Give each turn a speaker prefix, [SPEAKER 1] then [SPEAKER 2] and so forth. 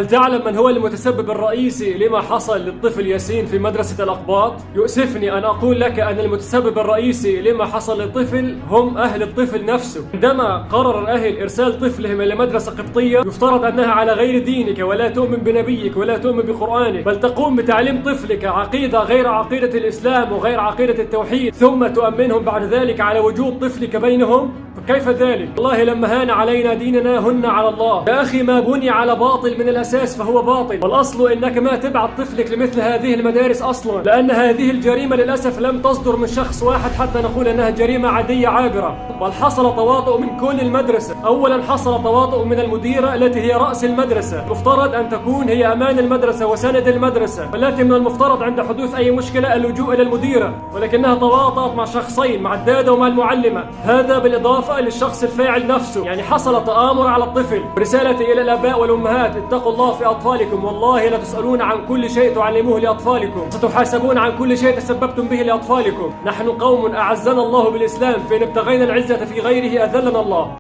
[SPEAKER 1] هل تعلم من هو المتسبب الرئيسي لما حصل للطفل ياسين في مدرسة الأقباط؟ يؤسفني أن أقول لك أن المتسبب الرئيسي لما حصل للطفل هم أهل الطفل نفسه. عندما قرر الأهل إرسال طفلهم إلى مدرسة قبطية، يفترض أنها على غير دينك ولا تؤمن بنبيك ولا تؤمن بقرآنك، بل تقوم بتعليم طفلك عقيدة غير عقيدة الإسلام وغير عقيدة التوحيد، ثم تؤمنهم بعد ذلك على وجود طفلك بينهم. فكيف ذلك؟ والله لما هان علينا ديننا هن على الله. يا أخي، ما بني على باطل من الأساس فهو باطل، والأصل إنك ما تبعت طفلك لمثل هذه المدارس أصلا، لأن هذه الجريمة للأسف لم تصدر من شخص واحد حتى نقول أنها جريمة عادية عابرة، بل حصل تواطؤ من كل المدرسة. أولا حصل تواطؤ من المديرة التي هي رأس المدرسة، المفترض أن تكون هي أمان المدرسة وسند المدرسة، والتي من المفترض عند حدوث أي مشكلة اللجوء إلى المديرة، ولكنها تواطأت مع شخصين، مع الدادة ومع المعلمة. هذا بالإضافة للشخص الفاعل نفسه، يعني حصل تآمر على الطفل. رسالتي إلى الآباء والأمهات: اتقوا الله في أطفالكم، والله لتسألون عن كل شيء تعلموه لأطفالكم، ستحاسبون عن كل شيء تسببتم به لأطفالكم. نحن قوم أعزنا الله بالإسلام، فإن ابتغينا العزة في غيره أذلنا الله.